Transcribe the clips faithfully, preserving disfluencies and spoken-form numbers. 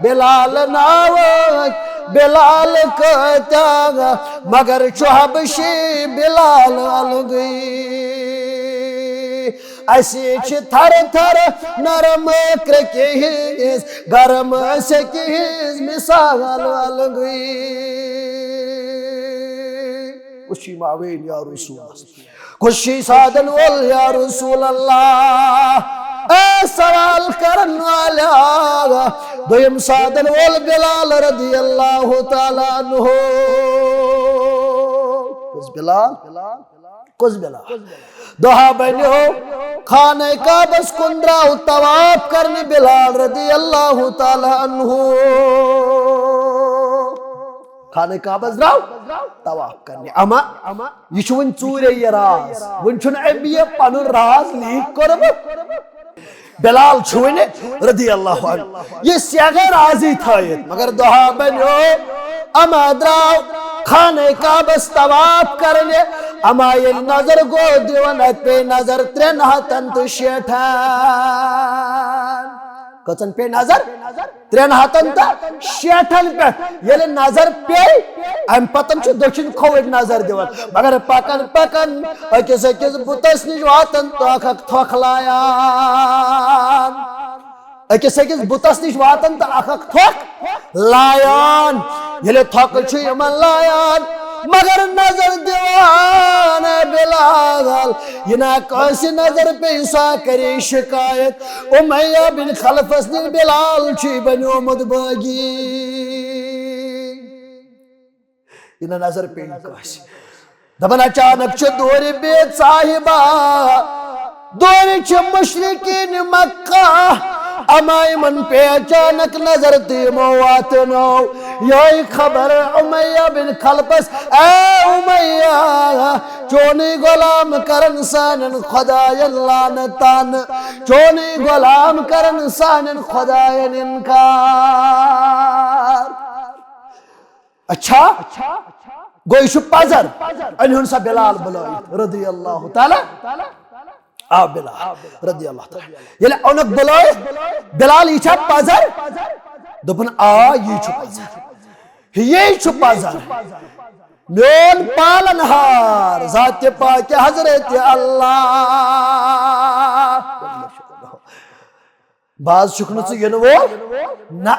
بلال ناوٕکۍ بلال کۭتیاہ، مگر چھُ حبشی بلال الگٕے۔ اَسہِ چھِ تھر تھر نرم کرٛکہِ ہِنٛز، گرم سیٚکہِ ہِنٛز مثال الگٕے۔ کُس چھُ یہِ ماوین یا رسول؟ کُس چھُ یہِ سادن وول یا رسول اللہ؟ اے سوال کرن والیا، دوٚیِم سادن وول بلال رضی اللہ تعالیٰ عنہ۔ کُس بلال؟ کُس بلال؟ دۄہا بنیو خانہ کعبس کُن، درٛاو طواف کرنہِ بلال رضی اللہ تعالیٰ عنہ۔ خانہ کعبس درٛاو طواف کرنہِ۔ اما یہِ چھُ وُنہِ ژوٗرے یہِ راز، وُنہِ چھُنہٕ أمۍ یہِ پنُن راز لیٖک کوٚرمُت۔ بلال چھُ وُنہِ رضی اللہ عنہ یہِ سیاہ رازی تھٲیِتھ، مگر دۄہا بنیو اما درٛاو خانہ کعبس طواف کرنہِ۔ اما ییٚلہِ نظر گوٚو دِوان، اتہِ پیٚیہِ نظر ترٛٮ۪ن ہتن تہٕ شیٹھن۔ کٔژن پیٚیہِ نظر؟ ترٛٮ۪ن ہتن تہٕ شیٹھن پٮ۪ٹھ ییٚلہِ نظر پیٚیہِ، امہِ پتن چھُ دٔچھِنۍ کھووٕرۍ نظر دِوان، مگر پکان پکان أکِس أکِس بُتس نِش واتان تہٕ اکھ اکھ تھۄکھ لایان۔ أکِس أکِس بُتس نِش واتان تہٕ اکھ اکھ تھۄکھ لایان۔ ییٚلہِ تھۄکہٕ چھُ یِمن لایان، مگر نظر دِوان، اے بلال، یہِ نا کٲنٛسہِ نظر پیٚیہِ، سۄ کرِ شکایت۔ امیہ بن خلفس نِش بلال چھُ بنیومُت بٲغی۔ یہِ نہٕ نظر پیٚیہِ کٲنٛسہِ۔ دپان اچانک چھُ دورِ بے صاحبہ، دورِ چھِ مشرکین مکہ، اما یِمن پیٚیہِ اچانک نظر تہٕ یِمو واتنٲو یِہوٚے خبر امیہ بن خلفس، اے امیہ، چونُے غلام کرن سانٮ۪ن خداین لعنتن، چونُے غلام کرن سانٮ۪ن خداین انکار۔ اچھا، گوٚو یہِ چھُ پزر۔ أنۍ ہُن سا بلال بُلٲوِتھ رضی اللہ تعالیٰ۔ آ بلال رضی اللہ تعالیٰ۔ ییٚلہِ اوٚنُکھ بُلٲوِتھ، بلال، یہِ چھا پزر؟ دوٚپُن، آ، یی چھُ پزر۔ یی چھُ پزر۔ میون پالن ہار، ذاتِ پاکِ حضرت اللہ۔ باز چھُکھ نہٕ ژٕ یِنہٕ وول؟ نہ۔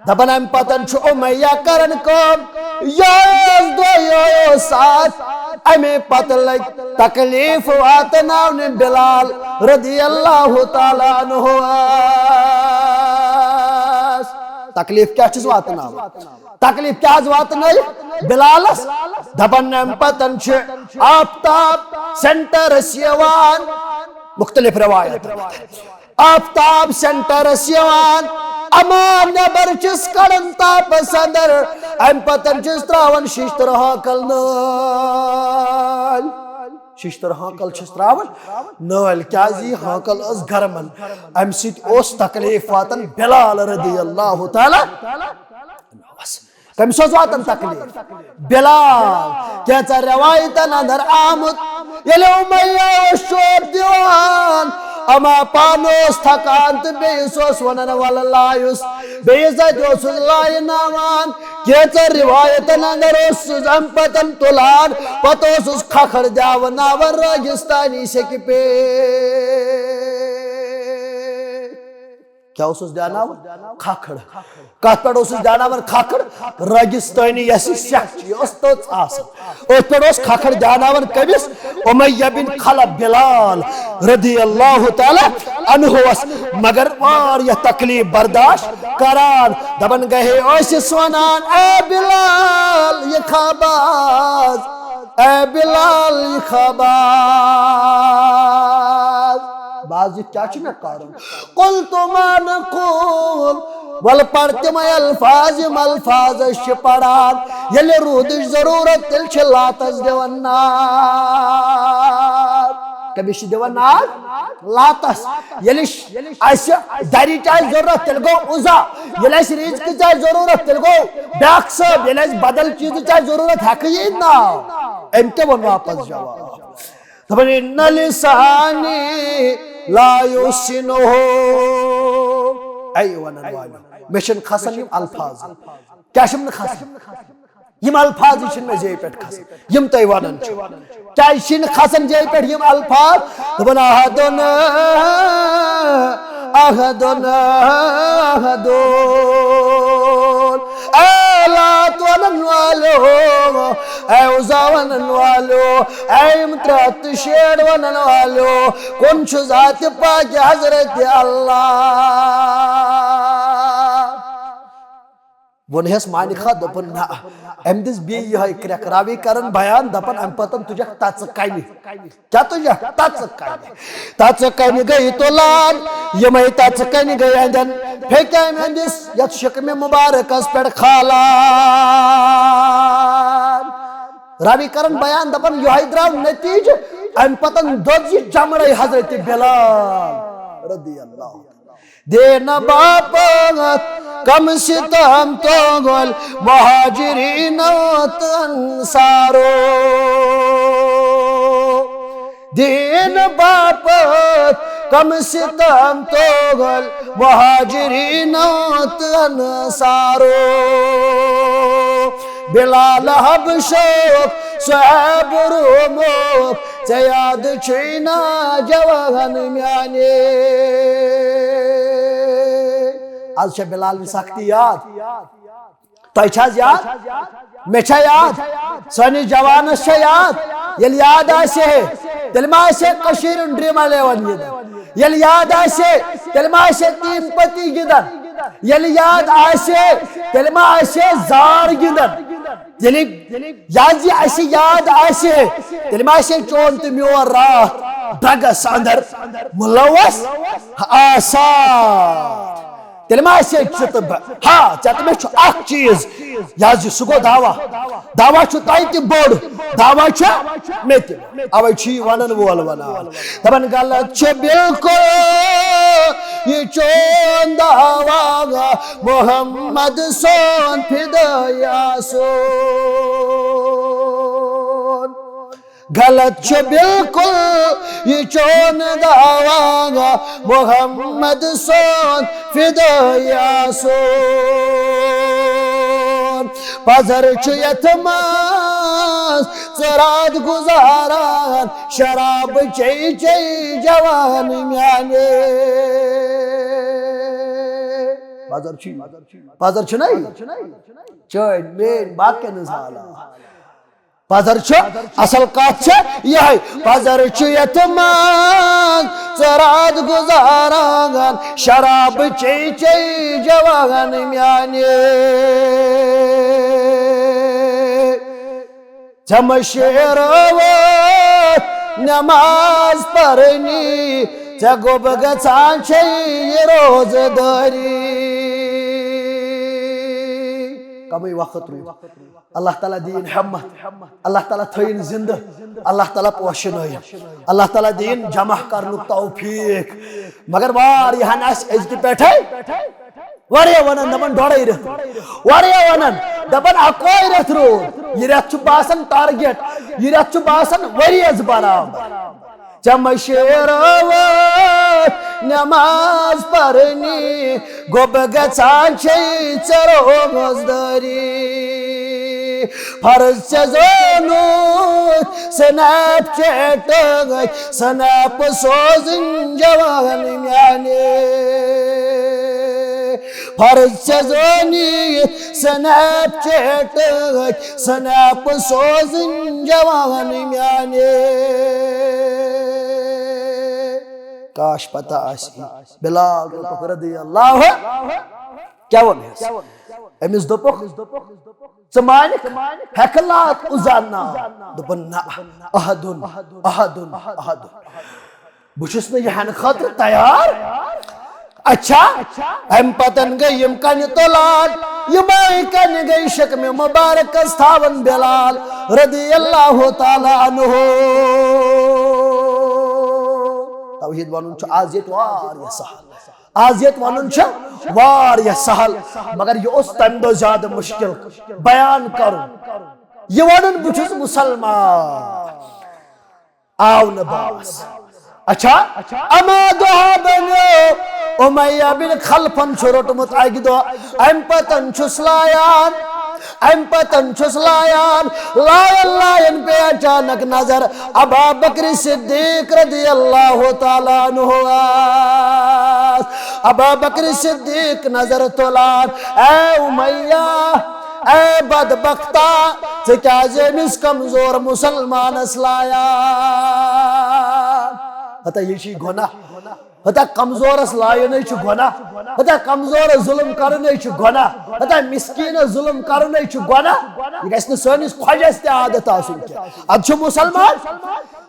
دپان امہِ پتن چھُ امیہ کران کٲم، یِہوٚے اوس دۄہ، یِہوٚے اوس ساتھ، امے پتہٕ لگۍ تکلیف واتناونہِ بلال رضی اللہ تعالیٰ عنہ۔ تکلیف کیٛاہ چھُس واتناوان؟ تکلیف کیٛاہ حظ واتنٲیِکھ بلالس؟ دپان امہِ پتن چھُ آفتاب سینٹرس یِوان مختلف روایتن۔ آفتاب سینٹرس یِوان، اما نٮ۪بر چھِس کڑان تاپس اندر، امہِ پتن چھِس تراوان ششتٕر ہانکل نٲلۍ۔ ششتٕر ہانکل چھِس تراوان نٲلۍ، کیازِ یہِ ہانکل ٲس گرمن، امہِ سۭتۍ اوس تکلیف واتان بلال رضی اللہ تعالیٰ۔ کٔمِس اوس واتان تکلیف؟ بلال۔ کینٛژن روایتن اندر آمُت، ییٚلہِ امیہ اوس چوب دِوان، اما پانہٕ اوس تھکان تہٕ بیٚیِس اوس ونان، "ولہٕ لایُس"، بیٚیِس اَتھِ اوسُس لایناوان۔ کینٛژن روایتن اندر اوسُس امہِ پتن تُلان، پتہٕ اوسُس کھکھر دیاوناوان رٲگِستانی سیٚکہِ پٮ۪ٹھ۔ کیٛاہ اوسُس دیٛاناوان؟ کھکھر۔ کتھ پٮ۪ٹھ اوسُس دیٛاناوان کھکھر؟ رٲگِستٲنی یۄس یہِ سیٚکھ چھِ، یہِ ٲس تٔژ آسان۔ أتھۍ پٮ۪ٹھ اوس کھکھر دیٛاناوان کٔمِس؟ امیہ بن خلف، بلال رضی اللہ تعالیٰ عنہس۔ مگر واریاہ تکلیف برداشت کران، دپان گٔیے ٲسِس ونان، "اے بلال، یہِ خاباز، اے بلال، یہِ خاباز، باز یہِ کیٛاہ چھُ مےٚ کرُن؟" قلت ما نقول، ولہٕ پَر تِمَے الفاظ، یِم الفاظ أسۍ چھِ پَران۔ ییٚلہِ روٗدٕچ ضروٗرت، تیٚلہِ چھِ لاتَس دِوان نار۔ کٔمِس چھِ دِوان نار؟ لاتَس۔ ییٚلہِ ش-، اَسہِ دَرِچ آسہِ ضروٗرت، تیٚلہِ گوٚو عُزا۔ ییٚلہِ اَسہِ رِزقٕچ آسہِ ضروٗرت، تیٚلہِ گوٚو بیٛاکھ صٲب۔ ییٚلہِ اَسہِ بدل چیٖزٕچ آسہِ ضروٗرت، ہٮ۪کہٕ یی ناو؟ أمۍ تہِ ووٚن واپس جواب۔ دپان، "ان لسانی لا یحسنہ"۔ اے ونن والٮ۪و، مےٚ چھِنہٕ کھسان یِم الفاظ۔ کیٛاہ چھِم نہٕ کھسان؟ یِم الفاظ چھِنہٕ مےٚ زیٚیہِ پٮ۪ٹھ کھسان، یِم تُہۍ وَنان چھِو۔ کیٛازِ چھِنہٕ کھسان زیٚیہِ پٮ۪ٹھ یِم الفاظ؟ دوٚپُن، احدن، احدن، احدن۔ اے لات وَنَن والٮ۪و، اے عزیٰ وَنَن والٮ۪و، اے یِم ترٛےٚ ہَتھ تہٕ شیٹھ وَنَن والٮ۪و، کُن چھُ ذاتِ پاکِ حضرت اللہ۔ ووٚنہَس مانہِ خا، دوٚپُن، نہ۔ أمۍ دِژ بیٚیہِ یِہوٚے کرٛٮ۪کھ۔ راوی کران بیان، دَپان، اَمہِ پَتہٕ تُجَکھ تَژٕ کَنہِ۔ کیٛاہ تُجَکھ؟ تَژٕ کَنہِ۔ تَژٕ کَنہِ گٔے تُلان، یِمَے تَژٕ کَنہِ گٔے اَندٮ۪ن پھیٚکہِ أمۍ أہنٛدِس یَتھ شِکمہِ مُبارکَس پٮ۪ٹھ کھالان۔ راوی کران بیان، دَپان، یِہوٚے درٛاو نتیٖجہٕ۔ اَمہِ پَتہٕ دوٚد یہِ چمڑَے حضرت بلال رضی اللہ۔ دین باپتھ کم ستم توٚگل مہاجرینو تہٕ انصارو۔ دین باپتھ کم ستم توٚگل مہاجرینو تہٕ انصارو۔ بلال حبشوک، صہیب روموک، ژےٚ یاد چھُے نا جوان میانے؟ از چھےٚ بلال سختی یاد۔ تۄہہِ چھا حظ یاد؟ مےٚ چھا یاد؟ سٲنِس جوانس چھا یاد؟ ییٚلہِ یاد آسہِ ہے، تیٚلہِ ما آسہِ ہے کٔشیٖرِ ہُنٛد ڈرٛیٖم الیون گِنٛدان؟ ییٚلہِ یاد آسہِ ہے، تیٚلہِ ما آسہِ ہے تین پتی گِنٛدان؟ ییٚلہِ یاد آسہِ ہے، تیٚلہِ ما آسہِ ہے زار گِنٛدان؟ ییٚلہِ یاد یہِ اَسہِ یاد آسہِ ہے، تیٚلہِ ما آسہِ ہے چون تہٕ میون راتھ ڈرگس اندر مُلوث آسان؟ تیٚلہِ ما آسہِ ہے ژٕ تہٕ بہٕ؟ ہا، ژےٚ تہٕ مےٚ چھُ اکھ چیٖز، یہِ حظ یہِ سُہ گوٚو دعوا۔ دعوا چھُ تۄہہِ تہِ بوٚڑ، دعوا چھُ مےٚ تہِ۔ اوے چھُ یہِ ونن وول ونان۔ دپان، غلط چھُ بالکل یہِ چون دعوا، محمد سون فدٲیی آسُن۔ غلط چھُ بالکل یہِ چون دعوا، محمد سون فدٲیی آسُن۔ پزر چھُ یتھ منٛز ژٕ راتھ گُزاران، شراب چے چے جوان میانے۔ پزر چھُ، پزر چھُنہ یہِ؟ چٲنۍ، میٲنۍ، باقین ہٕنٛز حالات۔ پزر چھُ، اصل کتھ چھِ یِہے، پزر چھُ یتھ منٛز ژٕ راتھ گُزاران، شراب چے چے جوان میانے۔ ژےٚ مشیرٲوٕتھ نماز پرنی، ژےٚ گوٚب گژھان چھے یہِ روزٕ دٲری۔ کمٕے وقت روٗد۔ اللہ تعالیٰ دِیِن ہمت، اللہ تعالیٰ تھٲیِن زندٕ، اللہ تعالیٰ پوشنٲیِن، اللہ تعالیٰ دِیِن جمع کرنُک توفیق۔ مگر واریاہن آسہِ أزکہِ پٮ۪ٹھے واریاہ ونان، دپان ڈۄڑے رٮ۪تھ روٗد، واریاہ ونان، دپان اکوے رٮ۪تھ روٗد۔ یہِ رٮ۪تھ چھُ باسان ٹارگیٹ، یہِ رٮ۪تھ چھُ باسان ؤریَس برابر۔ ژےٚ مشیرٲوٕتھ نماز پرنی، گوٚب گژھان چھے ژےٚ روزدٲری۔ فرض ژےٚ زونُتھ سنیپ چیٹٕچ، سنیپ سوزٕنۍ جوان میانے۔ فرض ژےٚ زٲنِتھ سنیپ چیٹٕچ، سنیپ سوزٕنۍ جوان میانے۔ کاش پتہ آسہِ ہے۔ بلال دوٚپُکھ رضی اللہ، کیٛاہ ووٚنہَس؟ أمِس دوٚپُکھ، ژٕ مانکھ، ہٮ۪کہٕ لات عزیٰ ناو؟ دوٚپُن، نہ، احدن، احدن، احدن۔ بہٕ چھُس نہٕ یہِ ہٮ۪نہٕ خٲطرٕ تیار۔ اچھا، اَمہِ پتن گٔے یِم کنہِ تُلان، یِمے کنہِ گٔے شکمہِ مبارکس تھاوان بلال رضی اللہ تعالیٰ عنہ۔ توحید ونُن چھُ آز ییٚتہِ واریاہ سہل۔ آز ییٚتہِ ونُن چھُ واریاہ سہل، مگر یہِ اوس تمہِ دۄہ زیادٕ مشکل بیان کرُن۔ یہِ ونُن، بہٕ چھُس مسلمان۔ آو نہٕ باس۔ اچھا، اما دۄہا بنیو امیہ بن خلفن چھُ روٚٹمُت اکہِ دۄہ، امہِ پتن چھُس لایان، امہِ پتن چھُس لایان، لایان لایان پیٚیہِ اچانک نظر ابا بکر صدیق رضی اللہ تعالیٰ عنہ۔ ابا بکر صدیق نظر تُلان، اے امیہ، اے بدبختا، ژٕ کیازِ أمِس کمزور مسلمانس لایان؟ ہتا یہِ چھُ گۄناہ۔ ہتا کمزورس لایُنے چھُ گۄناہ۔ ہتا کمزورس ظلم کرُنے چھُ گۄناہ۔ ہتا مسکینس ظلم کرُنے چھُ گۄناہ۔ یہِ گژھِ نہٕ سٲنِس خۄجس تہِ عادت آسُن کینٛہہ۔ ادٕ چھُ مسلمان،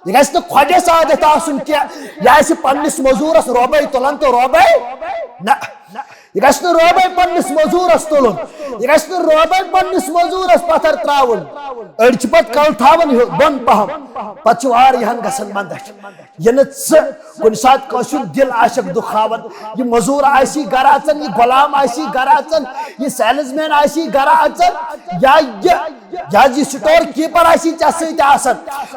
یہِ گژھِ نہٕ خۄجس عادت آسُن کینٛہہ۔ یہِ آسہِ پننِس مزوٗرس رۄبے تُلان تہٕ رۄبے نہ۔ یہِ گژھِ نہٕ رۄبے پننِس مزوٗرس تُلُن۔ یہِ گژھِ نہٕ رۄبے پننِس مزوٗرس پتھر تراوُن۔ أڑۍ چھِ پتہٕ کلہٕ تھاوان ہیوٚر بۄن پہم، پتہٕ چھِ واریاہن گژھان مندچھ۔ یہِ نہٕ ژٕ کُنہِ ساتہٕ کٲنٛسہِ ہُنٛد دِل آسٮ۪کھ دُکھاوان، یہِ مٔزوٗر آسی گرٕ اژان، یہِ غلام آسی گرٕ اژان، یہِ سیلز مین آسی گرٕ اژان، یا یہِ، یا یہِ سٹور کیپر آسی ژےٚ سۭتۍ آسان،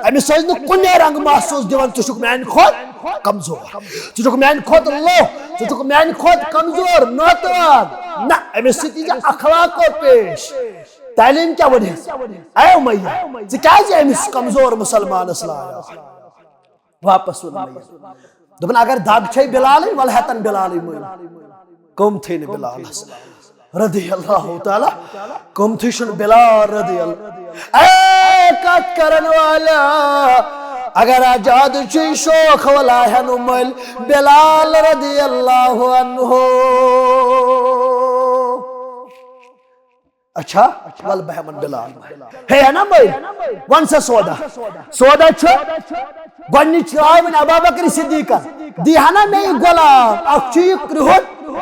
أمِس ٲسۍ نہٕ کُنے رنٛگہٕ محسوٗس دِوان، ژٕ چھُکھ میانہِ کھۄتہٕ کمزور، ژٕ چھُکھ میانہِ کھۄتہٕ لوٚہ، ژٕ چھُکھ میانہِ کھۄتہٕ کمزور، ناتوان۔ نہ، أمِس سۭتۍ یی ژےٚ اخلاقو پیش۔ تعلیٖم کیٛاہ وَنٮ۪س؟ اے امیہ، ژٕ کیٛازِ أمِس کمزور مسلمانس لایان؟ واپس ووٚن مےٚ یہِ۔ دوٚپُن، اگر دگ چھے بلالٕے، وَلہٕ ہٮ۪تن بلالٕے مٔلۍ۔ قۭمتھٕے نہٕ بلالس رضی اللہ تعالیٰ، قۭمتھٕے چھُنہٕ بلال رضی اللہ۔ اے کتھ کرن والا، اگر آزاد چھُے شوخ ولا ہٮ۪نہٕ مٔلۍ بلال رضی اللہ عنہ۔ اچھا، ول بہٕ ہٮ۪من بلال۔ ہے، ہے نا مٔلۍ؟ ون سا سودا۔ سودا چھُ گۄڈنِچ راے وۄنۍ ابا بکر صدیقن۔ دی ہا نا مےٚ یہِ غلام، اکھ چھُ یہِ کرٛہُن،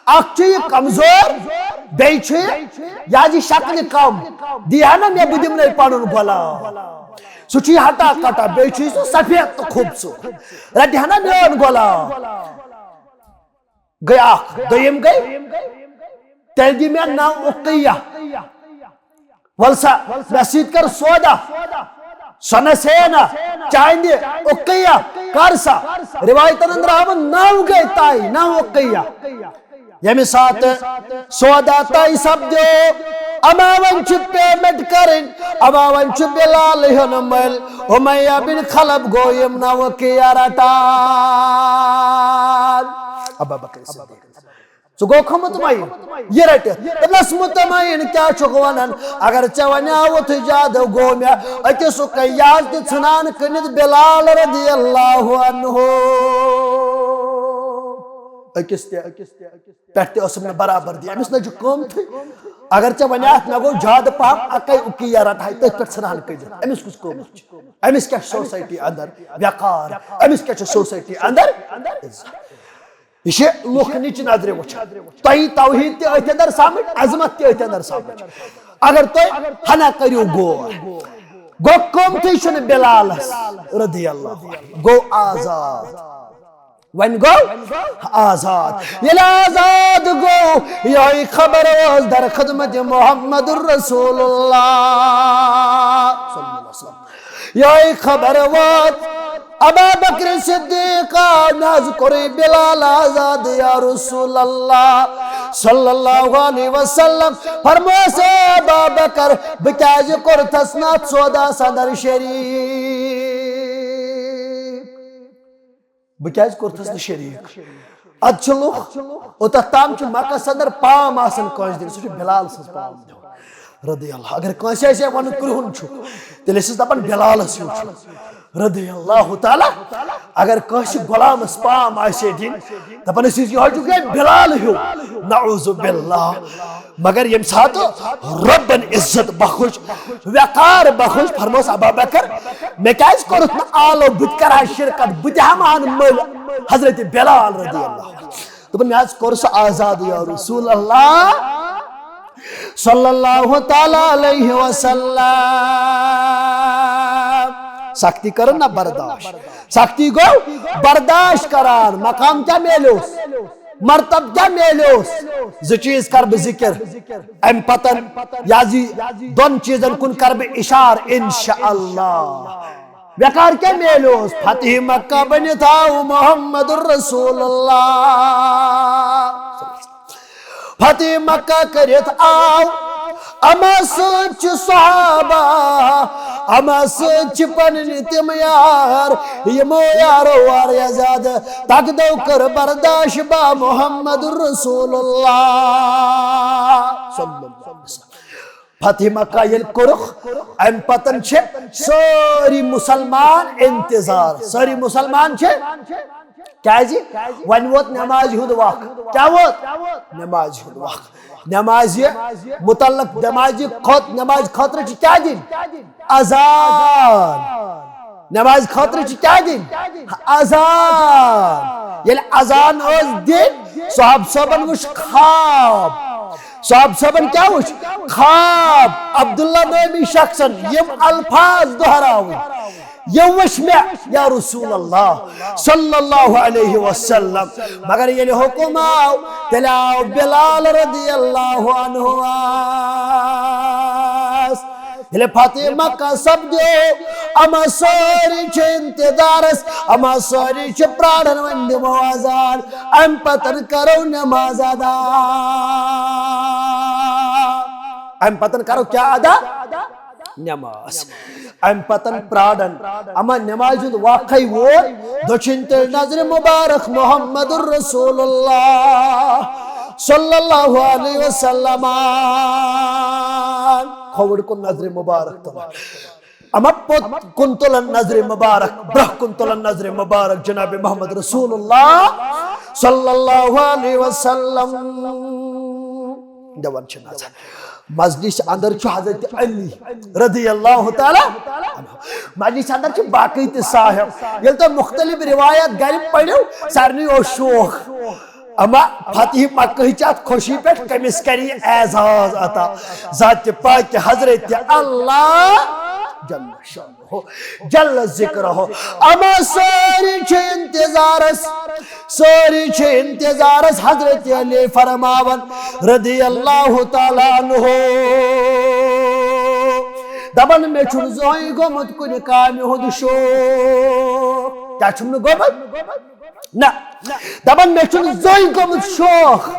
اکھ چھُ یہِ کمزور، بیٚیہِ چھُ یہِ، یہِ حظ یہِ شکلہِ کم۔ دی ہا نا مےٚ، بہٕ دِمنے پنُن غلام۔ سُہ چھُ یہِ ہٹا کٹا، بیٚیہِ چھُ یہِ سُہ سفید تہٕ خوٗبصوٗرت۔ رٹہِ ہا نا میون غلام۔ گٔے اکھ، دوٚیِم گٔے، تیٚلہِ دِ مےٚ ناو اُقیہ۔ وَل سا، مےٚ سۭتۍ کر سودا۔ سۄنہٕ سینا، چاندِ، اُقیہ، کر سا۔ روایتن اندر آمُت نو گٔے طے، نو اُقیہ۔ ییٚمہِ ساتہٕ سودا طے سپدیو، اما وۄنۍ چھِ پیمنٹ کرٕنۍ، اما وۄنۍ چھُ بلال ہیوٚن مٔلۍ۔ امیہ بن خلف گوٚو یِم نو اُقیہ رٹان۔ ابا بکر صدیق۔ ژٕ گوٚو کھا مطمئن؟ یہِ رٔٹِتھ۔ دوٚپنَس، مطمئن کیٛاہ چھُکھ وَنان؟ اگر ژےٚ وَنیٛاوُتھ زیادٕ گوٚو مےٚ أکِس اُقیاہَس تہِ ژھٕنان کٕنِتھ بلال رضی اللہ عنہ۔ أکِس تہِ، پٮ۪ٹھ تہِ ٲسٕم نہٕ برابر دی۔ أمِس نہ چھُ قۭمتھٕے۔ اگر ژےٚ وَنیٛاکھ مےٚ گوٚو زیادٕ پَہَم، اَکَے اُقیہ رَٹہٕ ہاے تٔتھۍ پٮ۪ٹھ ژھٕنان کٕنِتھ۔ أمِس کُس قۭمَتھ چھُ؟ أمِس کیٛاہ چھُ سوسایٹی اندر وقار؟ أمِس کیٛاہ چھُ سوسایٹی اندر عزت؟ یہِ چھِ لُکھ نِچہِ نظرِ وٕچھان۔ تۄہہِ توحیٖد تہِ أتھۍ اندر سمجھ، عظمت تہِ أتھۍ اندر سمجھ۔ اگر تُہۍ ہنا کٔرِو غور، گوٚو قۭمتھٕے چھُنہٕ بلالس رضی اللہ عنہ، گوٚو آزاد۔ وۄنۍ گوٚو آزاد۔ ییٚلہِ آزاد گوٚو، یِہوٚے خبر ٲس در خدمت محمد رسول اللہ صلی اللہ علیہ وسلم۔ یِہوٚے خبر وٲژ ابا بکر صدیق، مےٚ حظ کوٚرُے بلال آزاد یا رسول اللہ صلی اللہ علیہ وسلم۔ فرموس، اے ابا بکر، بہٕ کیٛازِ کوٚرتھس نہٕ اتھ سوداہس اندر شریٖک؟ بہٕ کیٛازِ کوٚرتھس نہٕ شریٖک؟ اتھ چھِ لُکھ، اوٚتتھ تام چھُ مکس اندر پام آسان کٲنٛسہِ دِنۍ، سُہ چھُ بلال سٕنٛز پام دِوان۔ رضی اللہ، اگر کٲنٛسہِ آسہِ ہے ونُن کرٛہُن چھُ، تیٚلہِ ٲسِس دپان بلالس ہیوٗ چھُ۔ رضی اللہ تعالیٰ، اگر کٲنٛسہِ غلامس پام آسہِ ہے دِنۍ، دپان ٲسِس، یِہوٚے چھُکھ ہے بلال ہیوٗ۔ نعوذ باللہ۔ مگر ییٚمہِ ساتہٕ رۄبن عزت بخش، وقار بخش، فرموس، ابا بکر، مےٚ کیٛازِ کوٚرُتھ نہٕ آلو، بہٕ تہِ کرٕ ہا شرکت، بہٕ تہِ ہٮ۪مہٕ ہن مٔلۍ حضرت بلال رضی اللہ عنہ۔ دوٚپُن، مےٚ حظ کوٚر سُہ آزاد یا رسول اللہ صلی اللہ تعالیٰ علیہ وسلم۔ سختی کٔرٕن نہ برداشت، سختی گوٚو برداشت کران۔ مقام کیٛاہ میلیوس؟ مرتب کیٛاہ میلیوس؟ زٕ چیٖز کر بہٕ ذکر۔ امہِ پتن یا زِ دۄن چیٖزن کُن کر بہٕ اشارٕ، انشاءاللہ۔ وقار کیا میلوس؟ فتح مکہ بنتھ آو محمد رسول اللہ۔ فتح مکہ کٔرِتھ آو، اما سۭتۍ چھِ صحابہ، اما سۭتۍ چھِ پنٕنۍ تِم یار، یِمو یارو واریاہ زیادٕ تگدو کٔر برداشت با محمد رسول اللہ صلی اللہ علیہ وسلم۔ فتح مکہ ییٚلہِ کوٚرُکھ، امہِ پتن چھِ سٲری مسلمان انتظار، سٲری مسلمان چھِ۔ کیازِ؟ وۄنۍ ووت نمازِ ہُنٛد وق۔ کیٛاہ ووت؟ نمازِ ہُنٛد وق۔ نمازِ متعلق، نمازِ خٲط-، نمازِ خٲطرٕ چھِ کیٛاہ دِنۍ؟ اذان۔ نمازِ خٲطرٕ چھِ کیٛاہ دِنۍ؟ اذان۔ ییٚلہِ اذان ٲس دِنۍ، صحابہٕ صٲبن وٕچھ خواب۔ صحابہٕ صٲبن کیٛاہ وٕچھ؟ خواب۔ عبداللہ نٲمی شخصن یِم الفاظ دۄہراوٕنۍ۔ یہِ وٕچھ مےٚ یا رسول اللہ صلی اللہ علیہ وسلم۔ مگر ییٚلہِ حُکم آو، تیٚلہِ آو بلال رضی اللہ عنہ آس۔ ییٚلہِ فتح مکہ سپدیو، اما سٲری چھِ انتظارس، اما سٲری چھِ پراران، وۄنۍ دِمو اذان، امہِ پتن کرو نماز ادا۔ امہِ پتن کرو کیٛاہ ادا؟ نماز۔ امہِ پتن پرارن۔ اما نمازِ ہُنٛد وقتٕے ووت، دٔچھِنۍ تُلۍ نظرِ مبارک محمد رسول اللہ صلی اللہ علیہ وسلم۔ کھووُر کُن نظرِ مبارک تُلان۔ اما پوٚت کُن تُلان نظرِ مبارک، برٛونٛہہ کُن تُلان نظرِ مبارک جناب محمد رسول اللہ صلی اللہ علیہ وسلم۔ دِوان چھِ نظر۔ مجلس اندر چھُ حضرت علی رضی اللہ تعالیٰ عنہ۔ مجلس اندر چھِ باقٕے تہِ صاحب۔ ییٚلہِ تۄہہِ مختلف روایات گرِ پٔرِو، سارنٕے اوس شوق۔ اما فتح مکہ چہِ اتھ خوشی پٮ۪ٹھ کٔمِس کرِ یہِ اعزاز عطا؟ ذاتِ پاکِ حضرت اللہ جل شانہ۔ ہو، جل ذکرہ۔ اما سٲری چھِ انتظارس، سٲری چھِ انتظارس حضرت علی فرماوان رضی اللہ تعالیٰ عنہ۔ دپان، مےٚ چھُنہٕ زٕہٕنۍ گوٚمُت کُنہِ کامہِ ہُنٛد شوق۔ کیٛاہ چھُم نہٕ گوٚمُت؟ نہ۔ دپان، مےٚ چھُنہٕ زٕہٕنۍ گوٚمُت شوق۔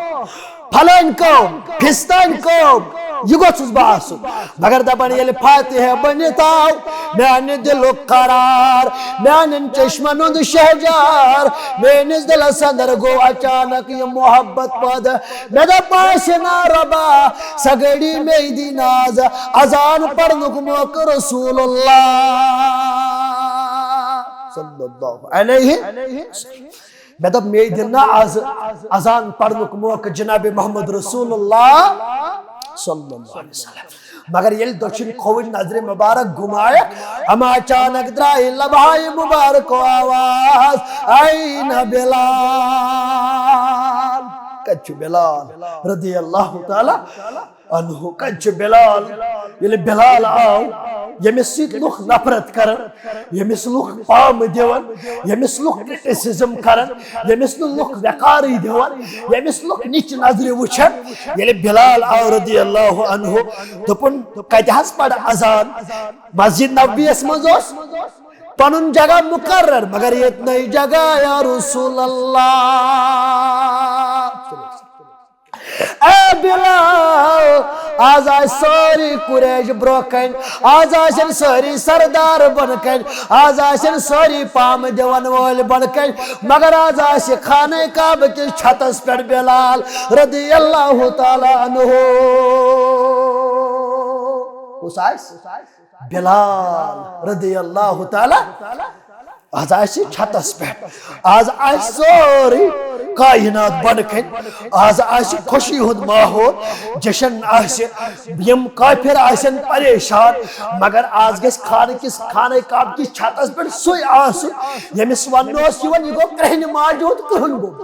فلٲنۍ کٲم، فستٲنۍ کٲم، یہِ گوٚژھُس بہٕ آسُن۔ مگر دپان، ییٚلہِ فاتحہ بٔنِتھ آو، میانہِ دِلُک قرار، میانٮ۪ن چشمن ہُنٛد شہجار، میٲنِس دِلس اندر گوٚو اچانک یہِ محبت پٲدٕ۔ مےٚ دوٚپ، آسہِ نا رۄبا، سۄ گھڑی مے دی ناز، اذان پرنُک موقعہٕ رسول اللہ صلی اللہ علیہ وسلم۔ مےٚ دوٚپ، مے دِن نا از اذان پرنُک موقعہٕ جناب محمد رسول اللہ صلی اللہ علیہ وسلم۔ مگر ییٚلہِ دٔچھِنۍ کھووٕرۍ نظرِ مبارک گُمایکھ، اما اچانک درٛایہِ لبہٕ ہائے مبارک و آواز، "این بلال؟" کتہِ چھُ بلال رضی اللہ تعالیٰ عنہ؟ کتہِ چھُ بلال؟ ییٚلہِ بلال آو، ییٚمِس سۭتۍ لُکھ نفرت کران، ییٚمِس لُکھ پامہٕ دِوان، ییٚمِس لُکھ criticism کران، ییٚمِس نہٕ لُکھ وقارٕے دِوان، ییٚمِس لُکھ نِچہِ نظرِ وٕچھان، ییٚلہِ بلال آو رضی اللہ عنہ، دوٚپُن، کتہِ حظ پرٕ اذان؟ مسجد نبویس منٛز اوس پنُن جگہ مقرر، مگر ییٚتہِ نَے جگہ یا رسول اللہ۔ اے بلال، آز آسہِ سٲری قریش برونٛہہ کنہِ، آز آسن سٲری سردار بۄنہٕ کنہِ، آز آسن سٲری پامہٕ دِوان وٲلۍ بۄنہٕ کنہِ، مگر آز آسہِ خانہ کعبہ کِس چھتس پٮ۪ٹھ بلال رضی اللہ تعالیٰ عنہ۔ کُس آسہِ؟ بلال رضی اللہ تعالیٰ۔ آز آسہِ چھتس پٮ۪ٹھ، آز آسہِ سٲرٕے کائنات بۄنہٕ کنہِ، آز آسہِ خوشی ہُنٛد ماحول، جشن آسہِ، یِم کافر آسن پریشان، مگر آز گژھِ خانہ کِس، خانہ کعبہ کِس چھتس پٮ۪ٹھ سُے آسُن، ییٚمِس وننہٕ اوس یِوان، یہِ گوٚو کرٛہنہِ ماجہِ ہُنٛد کرٛہُن گوٚمُت۔